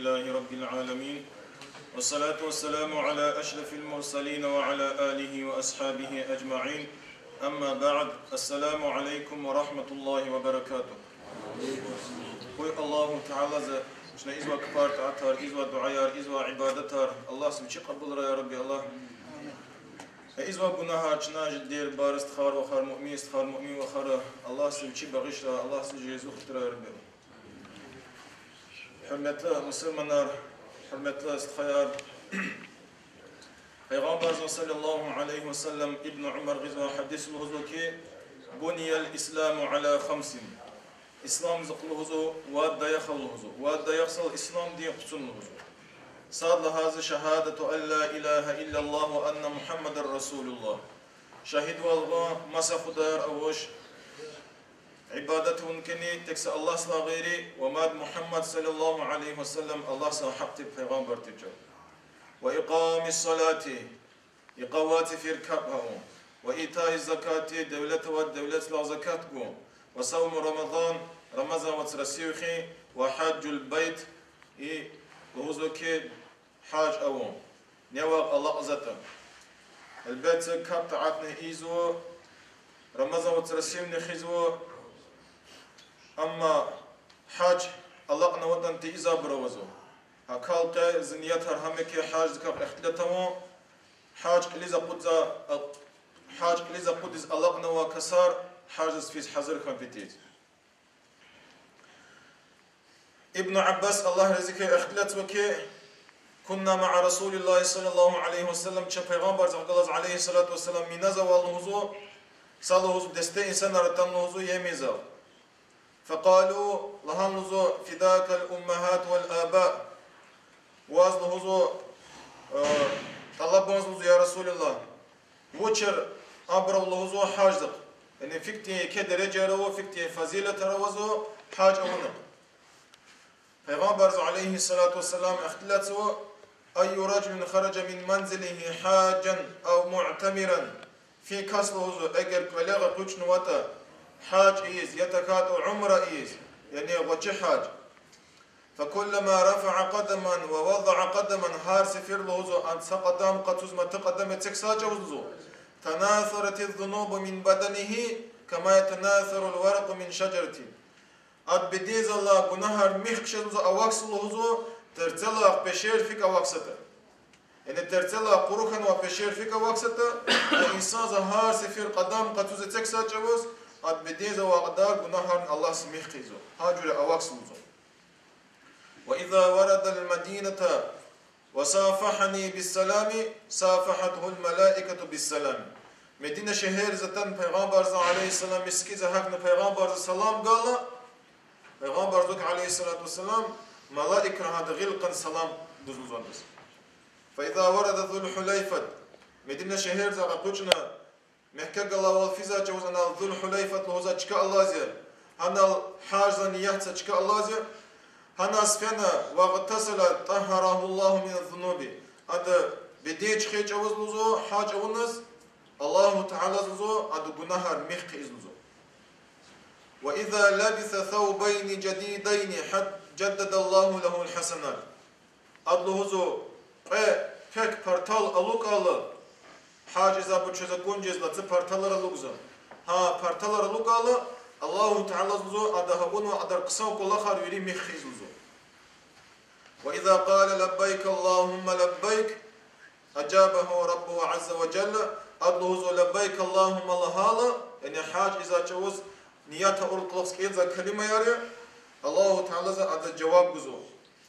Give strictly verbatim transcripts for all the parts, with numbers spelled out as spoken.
لله رب العالمين، والصلاة والسلام على أشرف المرسلين وعلى آله وأصحابه أجمعين. أما بعد، السلام عليكم ورحمة الله وبركاته. Къуй Аллагьу Таалади чна ийизвай кпӀар, тӀаатар, ийизвай дуьаяр, ийизвай ибадатар Аллагьди вичи кьабулрай, я Рабби Аллагь. Ийизвай гунагьар, чна жедер, бар стхар, вахар, муъмин стхар, муъмин вахар Аллагьди вичи багъишрай, Аллагьди жезва хтирай, я Рабби. Гьуьрметлу мусурманар, гьуьрметлу стхаяр, Пайгъамбарзан صلى الله عليه وسلم Ибну Умар гъизвай гьадис лугьузва ки, بني الإسلام على خمس. Исламзахъ лугьузва вад даях ава лугьузва. Вад даях сал ислам дин хъуцун лугьузва. Сад лагьайди شهادة أن لا إله إلا الله وأن محمدا رسول الله. Шагьидвал гъун маса худаяр авач ибадат авун кӀани тек са Аллагьдилай гъейри, ва мад Мугьаммад صلى الله عليه وسلم Аллагьдин гьахъ тир пайгъамбар тирчӀа. وإقام الصلاة, икъамат фир, капӀ авун. وإيتاء الزكاة, девлет авайди девлетдилай закат гун. وصوم رمضان, Рамазан вацра сив хуьн. وحج البيت, и лугьузва ки гьаж авун, нявагъ алакьзаватӀа. Гьелбетда, капӀ тӀаатни ийизва, Рамазан вацра сивни хуьзва, амма гьаж алакьнаватӀани тийизвайбур авазва. Гьакал къе зи ниятар гьам я ки гьаждикай ихтилат авун, гьаж кьилиз акъудза-, а-, гьаж кьилиз акъудиз алакьнавай касар гьаждиз физ гьазур хьун патал. Ибну Аббас, Аллагь рази хьуй, ихтилатзава ки, كنا مع رسول الله صلى الله عليه وسلم, чун Пайгъамбарзахъ галаз عليه الصلاة والسلام Миназа авай лугьузва, са лугьузва десте инсанар атана лугьузва Яминза. فقالوا, лагьана лугьузва, فداك الأمهات والآباء. Ваз лугьузва, э, тӀалабунзава лугьузва, я Расулаллагь, вучар абурал лугьузва гьаждихъ. Яни фикьтин еке дережаяр ава, фикьтин фазилатар авазва гьаж авунихъ. Пайгъамбарза عليه الصلاة والسلام ихтилатзава, أي رجل خرج من منزله حاجا أو معتمرا. Фи кас лугьузва, эгер кӀвале экъечӀнаватӀа гьаж ийиз, я тахьайтӀа умра ийиз, яни гъвечӀи гьаж. فكلما رفع قدما ووضع قدما, гьар сефер лугьузва ада са кьадам къачуз, маса кьадам эцигзавай чӀавуз лугьузва, تناثرت الذنوب من بدنه كما يتناثر الورق من شجرة. Ада бедензалай гунагьар михъ хъжезва лугьузва, авахьзава лугьузва, терцелай пешер фикӀ авахьзаватӀа. Яни терцелай къуру хьанвай пешер фикӀ авахьзаватӀа, ва инсанза гьар сефер кьадам къачуз, эцигзавай чӀавуз, ада бедензавай кьадар гунагьарни Аллагьди михъ хъийизва. Гьа жуьре авахьзава лугьузва. وإذا ورد المدينة وصافحني بالسلام صافحته الملائكة بالسلام. Медина шегьерза атана Пайгъамбарзан عليه السلام мискӀинза гьахьна Пайгъамбарза салам гайила, Пайгъамбарза عليه الصلاة والسلام малаикри гьада гъил кьун салам гузва лугьузва адаз. فإذا ورد ذو الحليفة, Медина шегьерза экъечӀна Мекка галайвал физвай чӀавуз анал Зул-Гьулайфат лугьузвай чка алаз я, гьанал гьаждин ниятдин чка алаз я, гьаназ фена, واغتسل طهره الله من الذنوب, ада беден чуьхвей чӀавуз лугьузва, гьаж авунваз, Аллагьу Таалади лугьузва, ада гунагьар михъ хъийизва лугьузва. وإذا لبس ثوبين جديدين حد-، جدد الله له الحسنات. Ада лугьузва, кьве пек партал алукӀайла, гьаж ийизвайбур чаз акун жезва, ци парталар алукӀзава. Гьа парталар алукӀайла, Аллагьу Таалади лугьузва, ада гьа авунвай адар хъсан кӀвалахар вири михъ хъийизва лугьузва. وإذا قال لبيك اللهم لبيك أجابه ربه عز وجل, ада лугьузва لبيك اللهم лагьайла, яни гьаж ийизвай чӀавуз ният авур кӀвалахиз кӀелзавай калимаяр я, Аллагьу Таалади адаз жаваб гузва.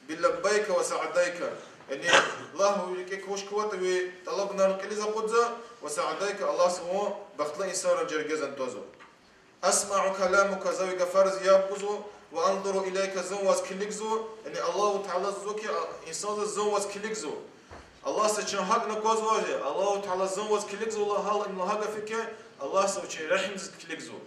بلبيك وسعديك. Яни лагь ви рикӀик вуч кватӀа, ви тӀалабунар кьилиз акъудзава, وسعديك, Аллагьди вун бахтлу инсанрин жергеда твазва. أسمع كلامك, за ви гафариз яб гузва, وأنظر إليك, зун ваз килигзава, яни Аллагьу Таалади лугьузва ки, а, инсанди зун ваз килигзава. Аллагьди чун гьакӀ аквазвайди, Аллагьу Таалади зун ваз килигзава лагьайла, им лагьай гаф я ки, Аллагьди вичин регьимдиз килигзава.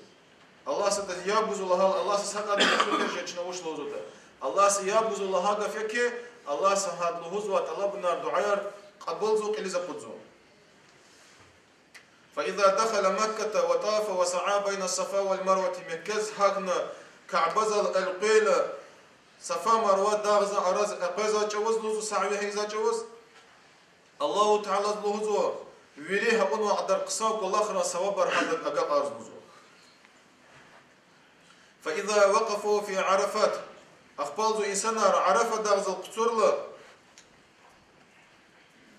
Аллагьди адаз яб гузва лагьайла, Аллагьди гьакӀ адаз лугьузва, жи чна вуч лугьузватӀа. Аллагьди яб гузва лагьай гаф я ки, Аллагьди гьада лугьузвай тӀалабунар, дуьаяр кьабулзава, кьилиз акъудзава. فإذا دخل مكة وطاف وسعى بين الصفا والمروة, Мекказ гьахьна, Кябедал элкъвейла, Сафа-Марва дагъзан араз экъвезвай чӀавуз лугьузва, саъви ийизвай чӀавуз, Аллагьу Таалади лугьузва, вири гьа авунвай кьадар хъсан кӀвалахрин савабар гьадаз агакьарзава лугьузва. فإذا وقفوا في عرفات, ахпа лугьузва инсанар Арафа дагъдал къуцурла,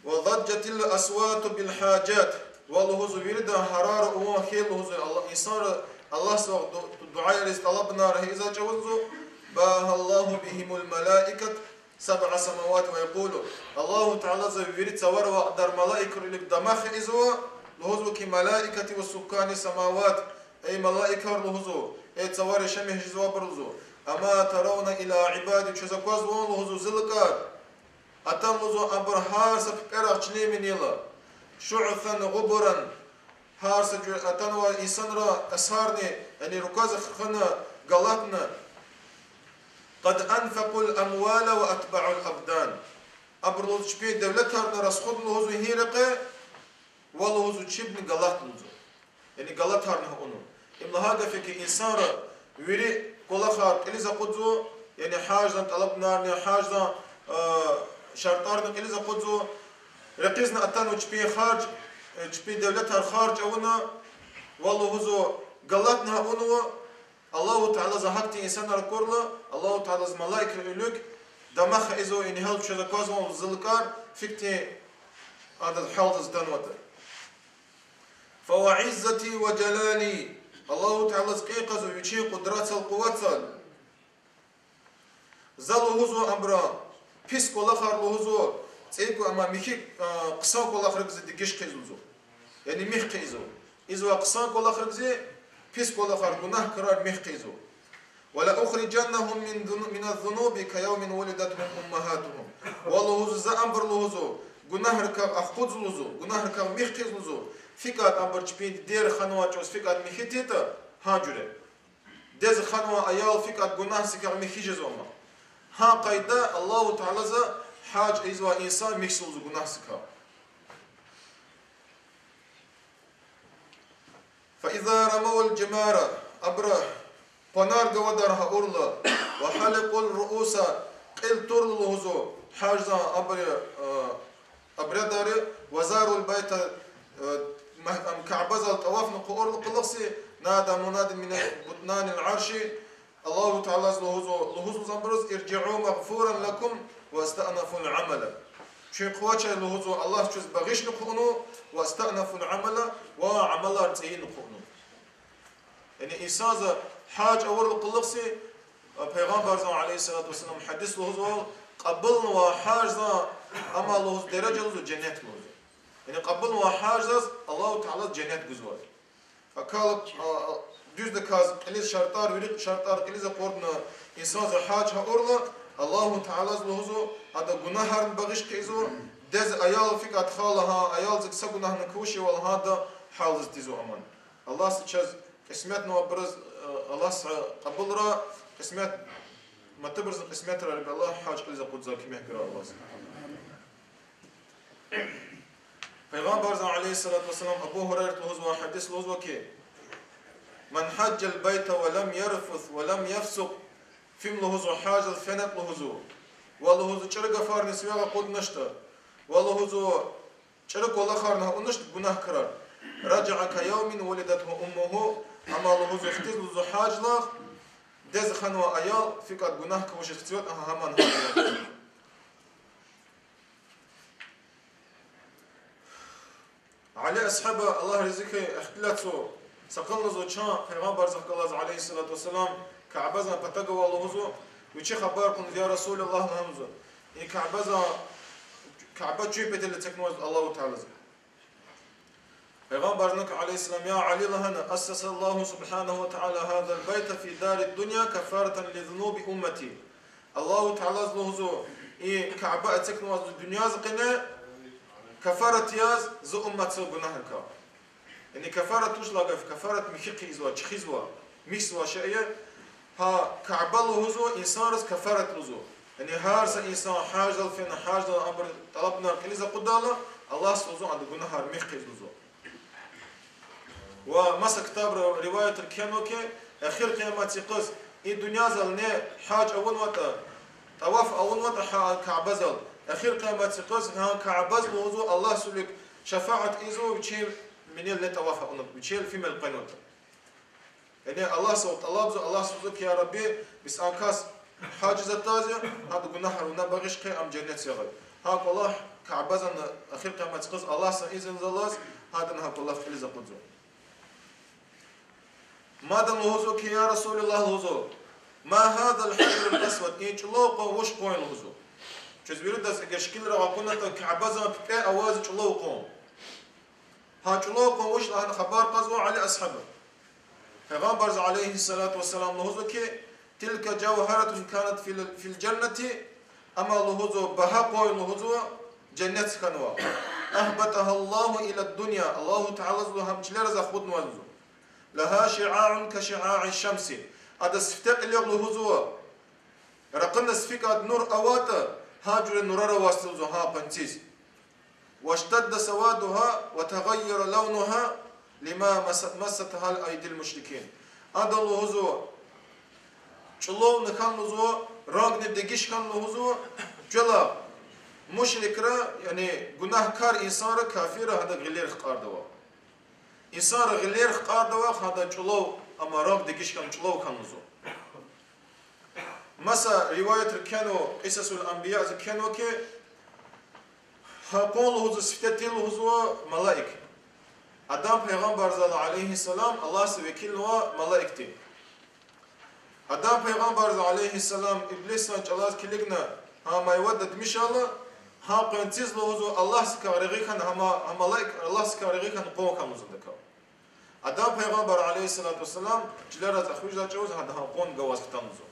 وضجت الأصوات بالحاجات, ва лугьузва виридан гьарар авун хьайила лугьузва Аллагь, инсанри Аллагьдивай ду-, дуьаяриз тӀалабунар ийизвай чӀавуз лугьузва, باهى الله بهم الملائكة سبع سماوات ويقول, Аллагьу Таалади вири цавара авай кьадар малаикрин вилик дамах ийизва, лугьузва хьи, ملائكتي وسكان السماوات, эй малаикар лугьузва, эй цавара яшамиш жезвайбур лугьузва, أما ترون إلى عبادي, квез аквазвани лугьузва зи лукӀар? Атана лугьузва абур гьар са пипӀерихъ чилин винел, شعثا غبرا, гьар са жуьре атанвай инсанрин асарни, яни руквази хана галатна, قد أنفقوا الأموال وأتبعوا الأبدان. Абур лугьузва чпин девлетарни расходна лугьузва гьи рекье, ва лугьузва чебни галатна лугьузва. Яни галатарни гьа авунва. Им лагьай гаф я хьи, инсанри вири кӀвалахар кьилиз акъудзава, яни гьаждин тӀалабунарни, гьаждин шартӀарни кьилиз акъудзава, рекьизни атанва чпин харж, чпин девлетар харж авуна, ва лугьузва галатна гьа авунва, Аллагьу Таалади гьахьтин инсанар акурла, Аллагьу Таалади малаикрин вилик дамах ийизва, яни гьал квез аквазвани зи лукӀар, фикьтин адаз гьалдиз атанватӀа. فوعزتي وجلالي, Аллагьу Тааладиз кьин кьазва вичин къудратдал, къуватдал, за лугьузва абурун пис кӀвалахар лугьузва, цӀийи кӀва-, амма михьи, хъсан кӀвалахрихъ зи дегиш хъийизва лугьузва. Яни михь хъийизва. Ийизвай хъсан кӀвалахрихъ зи, пис кӀвалахар, гунагь крар михь хъийизва. ولأخرجنهم من ذنو-، من الذنوب كيوم ولدتهم أمهاتهم. Ва лугьузва за абур лугьузва гунагьрикай ахкъудзава лугьузва, гунагьрикай михь хъийизва лугьузва, фикьад абур чпин дидейри ханвай чӀавуз фикьад михьи тиртӀа, гьа жуьре. Дидедиз ханвай аял фикьад гунагьрикай михьи жезва ма. Гьа къайдада Аллагьу Тааладиз гьаж ийизвай инсан михьзава лугьузва гунагьрикай. فإذا رموا الجمار, абуру къванер гвадар гьа авурла, وحلقوا الرؤوس, кьил турла лугьузва гьаждин абуру, э, обрядри, وزاروا البيت, э, ма-, ам, Кябедал тӀавафни хъувурла кьулухъзи, نادى مناد من بطنان العرش, Аллагьу Таалади лугьузва, лугьузва абуруз, ارجعوا مغفورا لكم واستأنفوا العمل. Чун къувачай лугьузва, Аллагь чвез багъишна хъувуна, واستأنفوا العمل, ва амалар цӀийина хъувуна. Яни инсанди гьаж авурла кьулухъзи, Пайгъамбарзан, عليه الصلاة والسلام, гьадис лугьузва, кьабулнавай гьаждин, амма лугьуз дережа лугьузва женнет лугьузва. Яни кьабулнавай гьаждиз Аллагьу Таалади женнет гузва. Акала, а, а, дуьздаказ кьилиз шартӀар, вири шартӀар кьилиз акъудна инсанди гьаж гьа авурла, Аллагьу Таалади лугьузва, ада гунагьарни багъиш хъийизва, дидедиз аял фикьад хала гьа, аялдик са гунагьни квачирвал гьада гьалдиз тийизва аман. Аллагьди чаз кьисметнавайбуруз, э, Аллагьди кьабулрай, кьисмет, матабурузни кьисметрай, Аллагь, гьаж кьилиз акъудзавай куьмек гурай Аллагьди. Пайгъамбарзан, عليه الصلاة والسلام, Абу Гьурайрат лугьузвай гьадис лугьузва хьи, من حج البيت ولم يرفث ولم يفسق, фим лугьузва гьаждал фенатӀа лугьузва, ва лугьузва чӀуру гафарни сивягъ акъудначтӀа, ва лугьузва чӀуру кӀвалахарни гьа авуначтӀа, гунагь крар, رجع كيوم ولدته أمه, амма лугьузва хциз лугьузва гьаждал дидедиз ханвай аял фикьад гунагь квачиз хциватӀа гьа гьаман гьалда. Али асгьаба, Аллагь рази хьуй, ихтилатзава, са къвалазва чан Пайгъамбарзахъ галаз, عليه الصلاة والسلام, Кябезан патав гвай лугьузва, вичи хабар кьунва, я Расулаллагь, лагьанва, и Кябезан, Кяба чун патал эцигнаваз Аллагьу Таалади. Пайгъамбарза, عليه السلام, я Али, лагьана, أسس الله سبحانه وتعالى هذا البيت في دار الدنيا كفارة لذنوب أمتي. Аллагьу Таалади лугьузва, и Кяба эцигнаваз дуьньядин къене кафарат яз зи умматдин гунагьрикай. Яни кафарат вуч лагьай гаф я? Кафарат михьи хъийизва, чуьхуьзва, михьзавай шей я. Гьа Кяба лугьузва, инсанриз кафарат лугьузва. Яни гьар са инсан гьаждал фена, гьаждал абур тӀалабунар кьилиз акъудайла, Аллагьди лугьузва, адан гунагьар михьи хъийиз лугьузва. Ва маса ктабра риваятра кхьенва хьи, эхир къиямат йикъаз и дуьньядал ни гьаж авунватӀа, ТӀаваф авунватӀа гьа Кябедал, эхир къияматдин къуз гьа Кябедиз лугьузва Аллагьдин вилик шафаат ийизва, вичел винел ни тӀаваф авунватӀа, вичел фимел къвенватӀа. Яни Аллагьдивай тӀалабзава, Аллагьдивай лугьузва ки, я Рабби, бес а кас гьаждиз атайди я, гьадан гунагьар вуна багъиш хъия, ам женнетдиз ягъай. Гьа кӀвалах Кябедин эхир къияматдин къуз Аллагьдин изинзалаз гьадан гьа кӀвалах кьилиз акъудзава. Мадни лугьузва ки, я Расулуллагь, лугьузва, ما هذا الحجر الأسود, и чӀулав къван вуч къван я лугьузва. Чаз виридаз эгер шикилрай акунатӀа, Кябедин пипӀе авайди чӀулав къван. Гьа чӀулав къван вуч я лагьана хабар кьазва Али асгьаба. Пайгъамбарди, عليه الصلاة والسلام, лугьузва ки, تلك جوهرة كانت في ال-، في الجنة, амма лугьузва, багьа къван я лугьузва, женнетда хьанва. أهبطها الله إلى الدنيا, Аллагьу Таалади лугьузва гьам чилериз акъуднавай лугьузва. لها شعاع كشعاع الشمس, ада сифте кьиле лугьузва, ракъина сифте кьван нур аватӀа, гьа жуьре нурар авайди лугьузва гьа къванциз. واشتد سوادها وتغير لونها لما مس-، مستها أيدي المشركين. Ада лугьузва, чӀулавни хьана лугьузва, рангни дегиш хьана лугьузва, чвелай мушрикри, яни гунагькар инсанри, кафирри гьадак гъилер хкьарда авай. Инсанри гъилер хкьарда авай гьадан чӀулав, амма ранг дегиш хьана, чӀулав хьана лугьузва. Маса риваятра кхьенва, Къисасул Анбияда кхьенва ки, гьа къван лугьузва сифте тир лугьузва малаик. Адам пайгъамбардал, عليه السلام, Аллагьди векилнавай малаик тир. Адам пайгъамбарди, عليه السلام, иблисдин чӀалаз килигна гьа майвада димишайла, гьа къванциз лугьузва Аллагьдикай регъуь хьана, гьа ма-, гьа малаик Аллагьдикай регъуь хьана къван хьана лугьузва адакай. Адам пайгъамбар, عليه الصلاة والسلام, чилераз эхуьзвай чӀавуз гьада гьа къван гваз хтана лугьузва.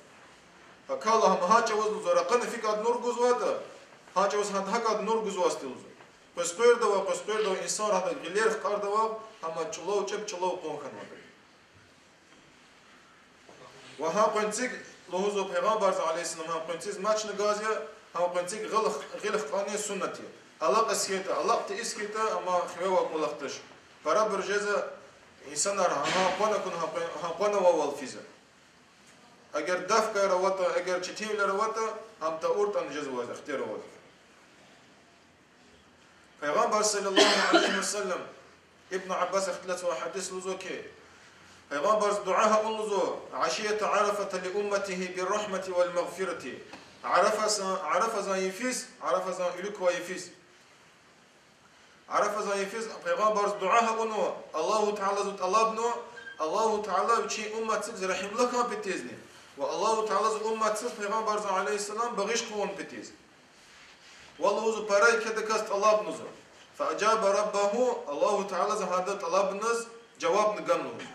Акала гьа ма гьа чӀавуз лугьузва, ракъина фикӀад нур гузвайтӀа, гьа чӀавуз гьада гьакӀад нур гузвайди лугьузва. Къвезкъвердавай, къвезкъвердавай инсанри гьадак гъилер хкьарда авай, гьама чӀулав, чеб чӀулав къван хьанвайди. Ва гьа къванцик лугьузва пайгъамбарди, عليه السلام, гьа къванциз мачни гваз я, гьа къванцик гъил, гъил хкьани суннат я. Алакьиз хьайитӀа, алакь тийиз хьайитӀа, амма хиве авай кӀвалах туш. Парабур жезва инсанар гьа къван акуна, гьа къван, гьа къван авайвал физва. Эгер дафкаяр аватӀа, эгер четинвилер аватӀа, гьам тавуртӀани жезвайди ихтияр авайди. Пайгъамбар, صلى الله عليه وسلم, Ибн Аббас ихтилатзавай гьадис лугьузва хьи, пайгъамбарди дуьа гьа авуна лугьузва: عشية عرفة لأمته بالرحمة والمغفرة. Арафазан, Арафазан йифиз, Арафазан уьлуьквай йифиз. Арафазан йифиз пайгъамбарди дуьа гьа авунва, Аллагьу Тааладивай тӀалабнава, Аллагьу Таала вичин умматдиз регьимлу хьун петизни, ва Аллагьу Таалади умматдиз пайгъамбардин, عليه السلام, багъиш хъувун петиз. Ва лугьузва пара кведаказ тӀалабнава. فأجاب ربه, Аллагьу Таалади гьадан тӀалабуниз жавабни гана лугьузва.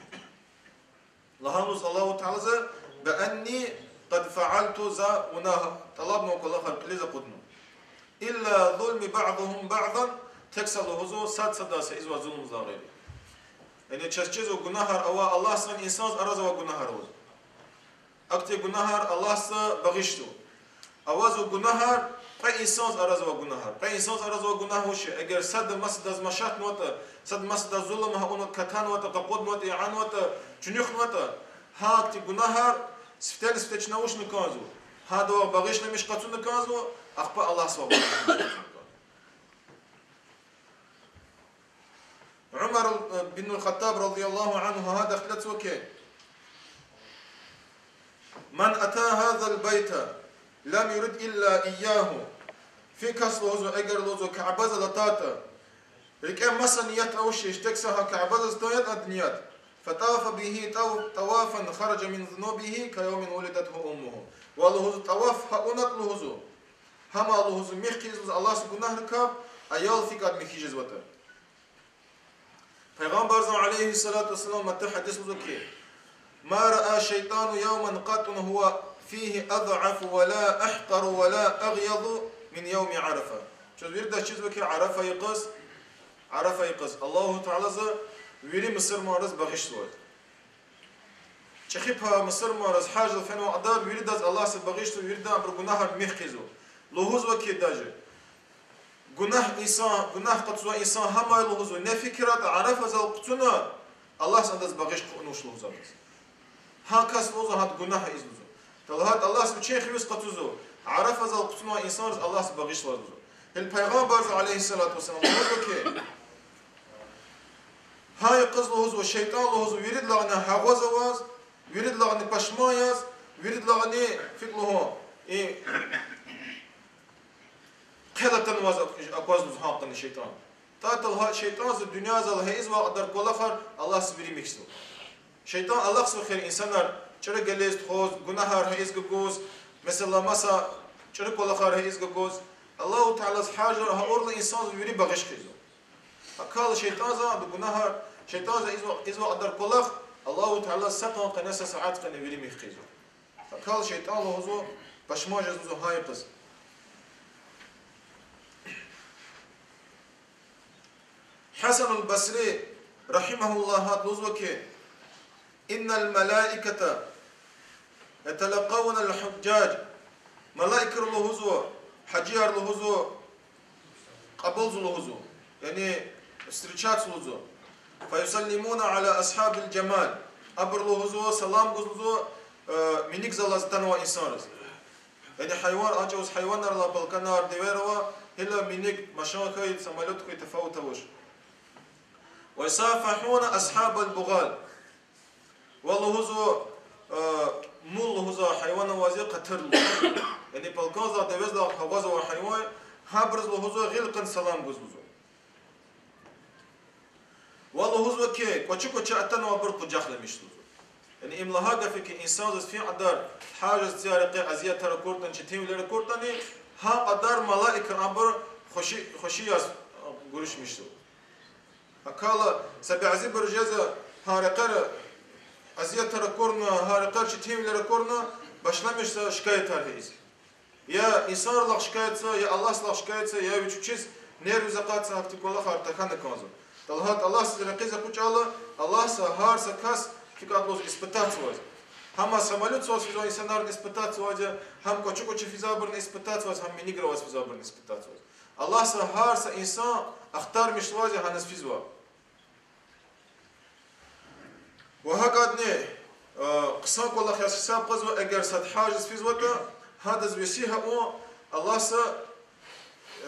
Лагьана лугьузва Аллагьу Таалади: بأني قد فعلت, за вуна тӀалабнавай кӀвалахар кьилиз акъуднава. إلا ظلم بعضهم بعضا, тек са лугьузва сад садаз ийизвай зулумдилай гъейри. Яни чаз чизва гунагьар авай Аллагьдин, инсандин арада авай гунагьар аваз. Ахьтин гунагьар Аллагьди багъишзава. Авазва гунагьар кьве инсандин арада авай гунагьар. Кьве инсандин арада авай гунагь вуч я? Эгер сад масадаз машатнаватӀа, сад масадаз зулум гьа авунватӀа, катанватӀа, къакъуднаватӀа, янватӀа, чуьнуьхнаватӀа, гьахьтин гунагьар сифтени-сифте чна вучна кӀанзава? Гьадавай багъишламиш къачуна кӀанзава, ахпа Аллагьдивай багъишламиш къачуна кӀанзава. Умар, э, бин Хаттаб, رضي الله عنه, гьада ихтилатзава хьи: من أتى هذا البيت لم يرد إلا إياه. Фи кас лугьузва, эгер лугьузва Кябедал атайтӀа, рикӀе маса ният авачиз, тек са гьа Кябедиз атун ятӀа ада ният. فطاف به طو-، طوافا خرج من ذنوبه كيوم ولدته أمه. Ва лугьузва тӀаваф гьа авунатӀа лугьузва, гьама лугьузва михъ хъийизва Аллагьдин гунагьрикай, аял фикӀад михьи жезватӀа. Пайгъамбардин, عليه الصلاة والسلام, мад гьадис лугьузва хьи: ما رأى الشيطان يوما قط هو فيه أضعف ولا أحقر ولا أغيظ من يوم عرفة. Чаз виридаз чизва хьи Арафа йикъаз, Арафа йикъаз Аллагьу Таалади вири мусурманриз багъишзавайди. ЧӀехи пай мусурманриз, гьаждал фенвай кьадар виридаз Аллагьди багъишзава, виридан абурун гунагьар михъ хъийизва. Лугьузва хьи даже, гунагь инсан, гунагь къачузвай инсан гьамай лугьузва, не фикир аватӀа, Арафадал къачуна, Аллагьди адаз багъиш хъувунвач лугьузва адаз. Гьа кас лугьузва гьада гунагь ийиз лугьузва. ТӀа лагьайтӀа Аллагьди вичин хивез къачузва, Арафазал къуцунвай инсанриз Аллагьди багъишзава лугьузва. Гьеле Пайгъамбарза, عليه الصلاة والسلام, лугьузва хьи, гьа йикъаз лугьузва, шейтӀан лугьузва, виридалайни гьагъваз аваз, виридалайни пашман яз, виридалайни фикӀ лугьун, и хъел атанваз акваз лугьузва гьакъани шейтӀан. ТӀа талгьа шейтӀанза дуьньязал гьа ийизвай кьадар кӀвалахар Аллагьди вири михьзава. ШейтӀан алахъзава хьи инсанар чӀуру гелез тухуз, гунагьар гьа ийиз гугуз, месела, маса чӀуру кӀвалахар гьа ийиз гугуз. Аллагьу Таалади гьажар гьа авурла инсанза вири багъиш хъийизва. Акала шейтӀанза гунагьар, шейтӀанза ийизвай, ийизвай кьадар кӀвалах Аллагьу Таалади са къан къене, са сят къене вири михь хъийизва. Акала шейтӀан лугьузва, пашман жез лугьузва гьа йикъаз. Гьасан аль-Басри, رحمه الله, гьада лугьузва хьи, إن الملائكة يتلقون الحجاج. Малаикар лугьузва, гьажияр лугьузва, кьабулзава лугьузва, яни встречатьзава лугьузва. فيسلمون على أصحاب الجمال. Абур лугьузва, салам гузва лугьузва, э, миникзалаз атанвай инсанриз. Яни гьайван, а чӀавуз гьайванар ала, балкӀанар, девер ава, гила миник, машин хьуй, самолёт хьуй, тафават авач. ويصافحون أصحاب البغال. Ва лугьузва, э, мул лугьузва гьайван аваз я, къатар лугьузва. Яни балкӀанза, девеза гьаваз авай гьайван, гьабуруз лугьузва гъил кьун, салам гуз лугьузва. Ва лугьузва хьи, кӀвачи-кӀвачи атанвайбур къужахламиш лугьузва. Яни им лагьай гаф я хьи, инсанзаз фин кьадар гьажатзавай рекье азиятар акуртӀани, четинвилер акуртӀани, гьа кьадар малаикар абур хвеши, хвеши яз, э, гуруш мишзава. Акала са бязибур жезва, гьа рекьера азиятар акурла, гьа рекьера четинвилер акурла, башламишзава шикаятар гьа ийиз. Я инсанрилай шикаятзава, я Аллагьдилай шикаятзава, я вич-вичиз нервиз акъатзава, гьахьтин кӀвалахар тахьана кӀанзава. Талгьат Аллагьдиз рекьиз экъечӀайла, Аллагьди гьар са кас фикӀ лугьуз испытатьзаваз. Гьам самолётзаваз физвай инсанарни испытатьзаваз, гьам кӀвачи-кӀвачи физвайбурни испытатьзаваз, гьам миникра аваз физвайбурни испытатьзаваз. Аллагьди гьар са инсан ахтармишзаваз гьаниз физвай. Ва гьакӀадни, э, хъсан кӀвалах яз гьисаб кьазва, эгер сад гьажиз физватӀа, гьадаз веси гьа авун, Аллагьди,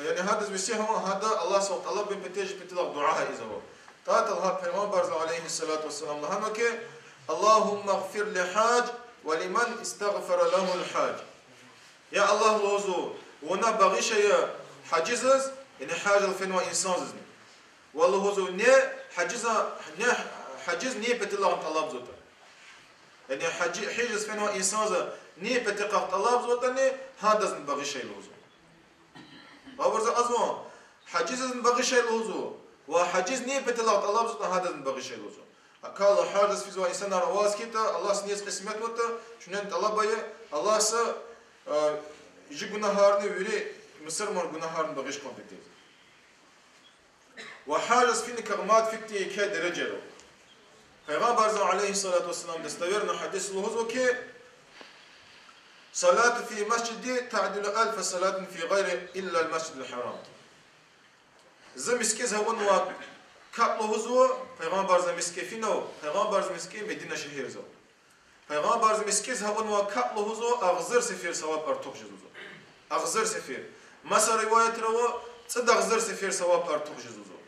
яни гьадаз веси гьа авун, гьада Аллагьдивай тӀалабун патал, патал дуьа гьа ийизва. ТӀа талгьа Пайгъамбарди, عليه الصلاة والسلام, лагьанва хьи, اللهم اغفر للحاج ولمن استغفر له الحاج. Я Аллагь, лугьузва, вуна багъишая гьажидиз, яни гьажиз фенвай инсандизни. Ва лугьузва, ни гьажиз, ни гьажиз ни патал тӀалабзаватӀа. Яни гьажи, гьажиз фенвай инсандиз ни патал тӀалабзаватӀани, гьадазни багъишай лугьузва. Абуруз акьазва, гьажидизни багъишай лугьузва, ва гьажиз ни патал тӀалабзаватӀа, гьадазни багъишай лугьузва. Акала гьажиз физвай инсанар аваз хьайитӀа, Аллагьди низ къисметватӀа, чунни тӀалаб ая, Аллагьди, э, жи гунагьарни, вири мусурман гунагьарни багъиш хъувун патал. Ва гьажиз финикай мад фикди еке дережа ава. Пайгъамбарди, عليه الصلاة والسلام, достоверный гьадис лугьузва хьи, الصلاة في مسجدي تعدل ألف صلاة في غيره إلا المسجد الحرام. Зи мискӀиндиз авунвай капӀ, лугьузва, Пайгъамбарди мискӀин финал, Пайгъамбарди мискӀин Медина шегьерда ава. Пайгъамбарди мискӀиндиз авунвай капӀ, лугьузва, агъзур сефер саваб артух жезва лугьузва. Агъзур сефер. Маса риваятра ава, цӀуд агъзур сефер саваб артух жезва лугьузва.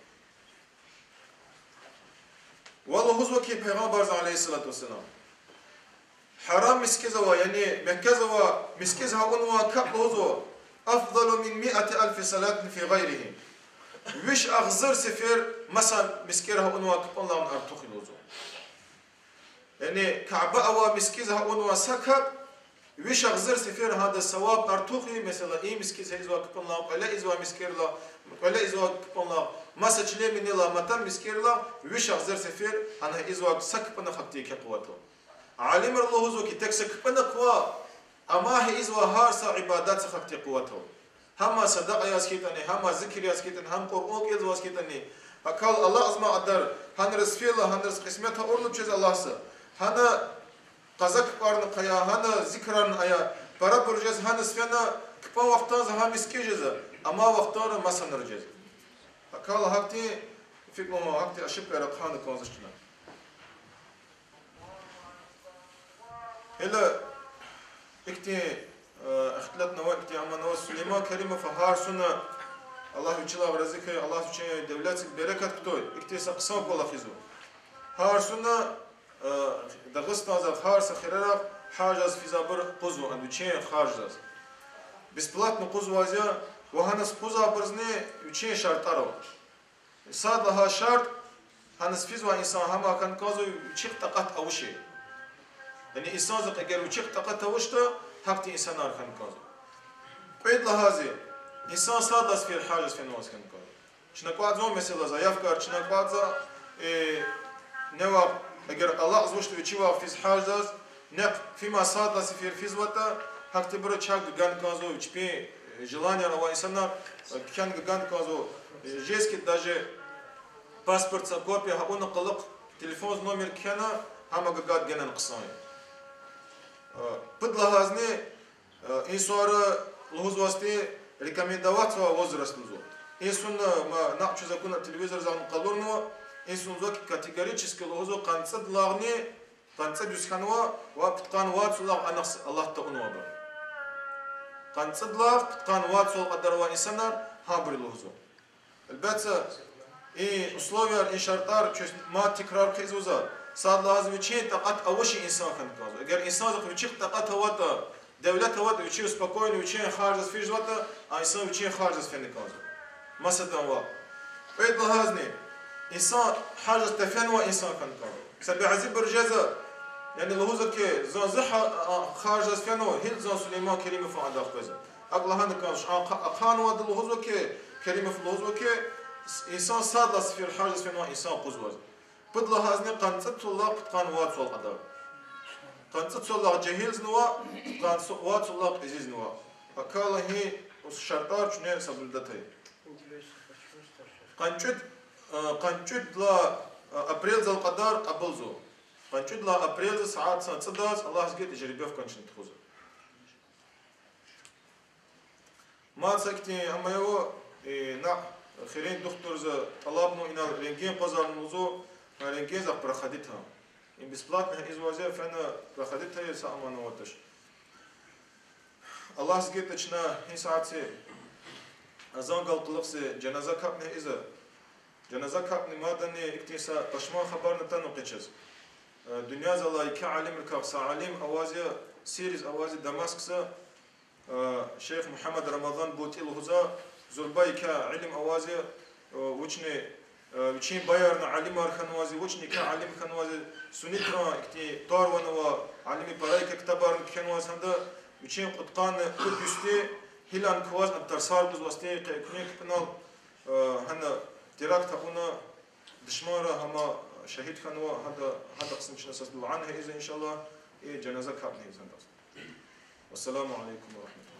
Ва лугьузва хьи Пайгъамбарди, عليه الصلاة والسلام, Гьарам мискӀиндиз авай, яни Меккадиз авай мискӀиндиз авунвай капӀ, лугьузва, أفضل من مائة ألف صلاة في غيره. Виш агъзур сефер маса мискӀинра авунвай капӀунилай артух я лугьузва. Яни Каба авай мискӀиндиз авунвай са капӀ виш агъзур сефер гьадаз саваб артух я, месела, и мискӀиндиз ийизвай капӀунилай, кӀвале ийизвай мискӀинрилай, кӀвале ийизвай капӀунилай, маса чилимнилай, матан мискӀинрилай виш агъзур сефер гьана ийизвай са капӀунихъ гьахьтин еке къуват ава. Алимри лугьузва хьи, тек са капӀунихъ квай, амма гьа ийизвай гьар са ибадатдихъ гьахьтин къуват ава. Гьам садакьа яз хьайитӀани, гьам зикр яз хьайитӀани, гьам Къуръан кӀелзаваз хьайитӀани, акал алакьзамай кьадар, гьанриз фейила, гьанриз къисмет авурла чаз Аллагьди, гьана къаза капӀарни хъая, гьана зикрарни ая, парабур жез, гьаниз фена, капӀун вахтанза гьа мискӀин жезва, амай вахтара масанра жезва. Акал гьахьтин фикӀ авун, гьахьтин ошибкаяр ахъайна кӀанзавач чна. Гила ихьтин Ихтилатнава, ихьтин аманава Сулейман Керимов, гьар суна, Аллагь вичилай рази хьуй, Аллагьди вичин девлетдиз берекат кутуй, ихьтин са хъсан кӀвалах ийизва. Гьар суна, э, Дагъустандиз гьар са хирерай гьаждиз физвайбур къузва, ана вичин харждиз. Бесплатно къузвайди я, ва гьаниз къузвайбурузни вичин шартӀар ава. Сад лагьай шартӀ, гьаниз физвай инсан гьам хьана кӀанзава вичихъ такьат авачир. Яни инсандихъ эгер вичихъ такьат авачтӀа, гьахьтин инсанар хьана кӀанзава. Кьвед лагьайди, инсан сад лагьайди фир гьаждиз фенвайди хьана кӀанзава. Чна кӀватӀзава, месела, заявкаяр чна кӀватӀзава, э, нева, эгер алакьзавачтӀа вичивай физ гьаждиз, нихъ фима сад лагьайди фир физватӀа, гьахьтинбуру чак гана кӀанзава, чпин, э, желанияр авай инсанар, э, кхьена гана кӀанзава, э, жезкит даже паспортдин копия гьа авуна кьулухъ телефондин номер кхьена, гьам гагат генани хъсан я. Э, пуд лагьайдини, э, инсанри лугьузвайди рекомендовать ийизвай возраст лугьузва. Инсанни, ма, накь чуьз акуна телевизорзагъни къалурнава, инсанза категорически лугьузва къанни цӀудалайни, къанни цӀуд йис хьанва ва пудкъанни вад йисалай анахъ алат тавунвайбур. Къанни цӀудалай пудкъанни вад йисалай кьадар авай инсанар гьабур лугьузва. Гьелбетда, и условияр, и шартӀар чуьз мад тикрар хъийизва за, сад лагьайди вичин такьат авачир инсан хьана кӀанзава. Эгер инсандихъ вичихъ такьат аватӀа, девлет аватӀа, вичи спокойно вичин харждиз физватӀа, а инсан вичин харждиз фена кӀанзава. Масадан ваъ, кьвед лагьайдини, инсан гьаждиз тефенвай инсан хьана кӀанзава. Са бязибуру жезва, яни лугьузва хьи, зун зи гьа-, а, харждиз фенва, гьил зун Сулейман Керимован адахъ къвезва. АкӀ лагьана кӀанзавач, а хъа-, ахъанвайди лугьузва хьи, Керимов лугьузва хьи, с-, инсан сад лагьайди фир гьаждиз фенвай инсан къузвайди. Пуд лагьайдини къанни цӀуд йисалай пудкъанни вад йисалай кьадар. Къанни цӀуд йисалай жегьилзни ва къанни вад йисалай кьезизни ва. Акала гьи шартӀар чуьне соблюдать ая. Къанни цӀуд, э, къанни цӀуд лагьай, э, апрелдал кьадар кьабулзава. Къанни цӀуд лагьай апрелдал сят цӀудаз Аллагьди гайитӀа жеребьёвкани чна тухузва. Мад са ихьтин ама ава, э, накь хирин духтурза тӀалабнава инал рентген къвазарна лугьузва, гьа рентгензахъ проходитьа. Им бесплатно ийизвайди я, фена проходитьа, са аман аватач. Аллагьди гайитӀа чна гьи сятда азан гал кьулухъ зи жаназа капӀни ийизва. Жаназа капӀни мадни ихьтин са пашман хабарни атанва къе чаз. Э, дуьньядал алай еке алимрикай са алим авайди я, Сириядиз авайди я, Дамаскда, э, шейх Мугьаммад Рамазан Бути лугьузва, зурба еке илим авайди я, э, вучни, э, вичин баярни алимар хьанвайди я, вучни еке алим хьанвайди я, суннитрин ихьтин тӀвар-ван авай, алимрин пара еке ктабарни кхьенвайди я гьада, вичин кьудкъанни кьуд йисди гьилан кваз ам тарсар гузвайди я, къе куьне кпӀунал, э, гьана теракт авуна, душманри гьам шагьид хьанва, гьада, гьадахъни чна сад дуьа гьа ийизва, иншаллагь, и жаназа капӀни ийизва гьадаз. Вассаламу алейкум ва рахматуллагь.